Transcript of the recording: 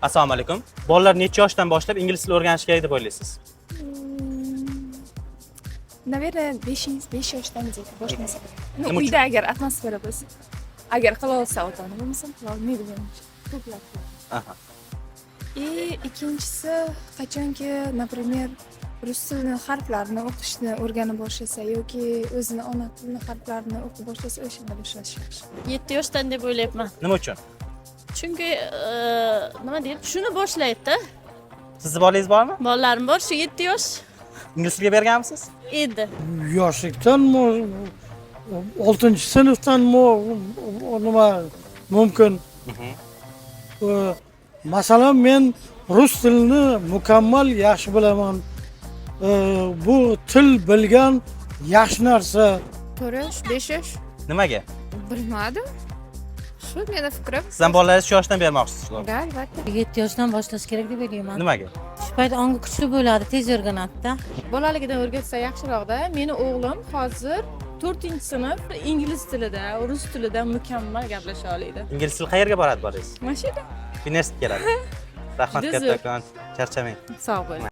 Assalomu alaykum. Bolalar necha yoshdan boshlab ingliz tilini o'rganishi kerak deb o'ylaysiz? Наверное, 5 yoshdan где-то boshlasa. Ну, Nima uchun? Uyda agar atmosfera bo'lsa. Agar qila olsa ota-ona, bo'lmasam qila olmaydi menimcha. Ko'plab. И ikkinchisi, qachonki, например, rus tilini harflarini o'qishni o'rganib boshlasa yoki o'zini ona tilini harflarini o'qib boshlasa, o'shanda boshlash yaxshi. 7 yoshdan deb o'ylayapman. Nima uchun? Chunki nima deydi, tushuna boshlaydi-da. Sizni bolangiz bormi? Bolalarim bor, shu 7 yosh. Ingliz tiliga berganmisiz? Edi. Yoshlikdanmi, oltinchi sinfdanmi, nima mumkin. Masalan, men rus tilini mukammal yaxshi bilaman. Bu til bilgan yaxshi narsa. 4 yosh, 5 yosh. Nimaga? Bilmadim, shu meni fikrim. Siz ham bolalaringizni shu yoshdan bermoqchisiz? Да, albatta. 7 yoshdan boshlash kerak deb o'ylayman. Nimaga? Shu payt ongi kuchli bo'ladi, tez o'rganadida. Bolaligidan o'rgatsa yaxshiroqda. Meni o'g'lim hozir to'rtinchi sinf, ingliz tilida, rus tilida mukammal gaplasha oladi. Ingliz tili qayerga boradi bolangiz? Mana shu yerda. Universitetga keladi. Rahmat Juda zo'r. kattakon. Charchamang. Sog' bo'ling.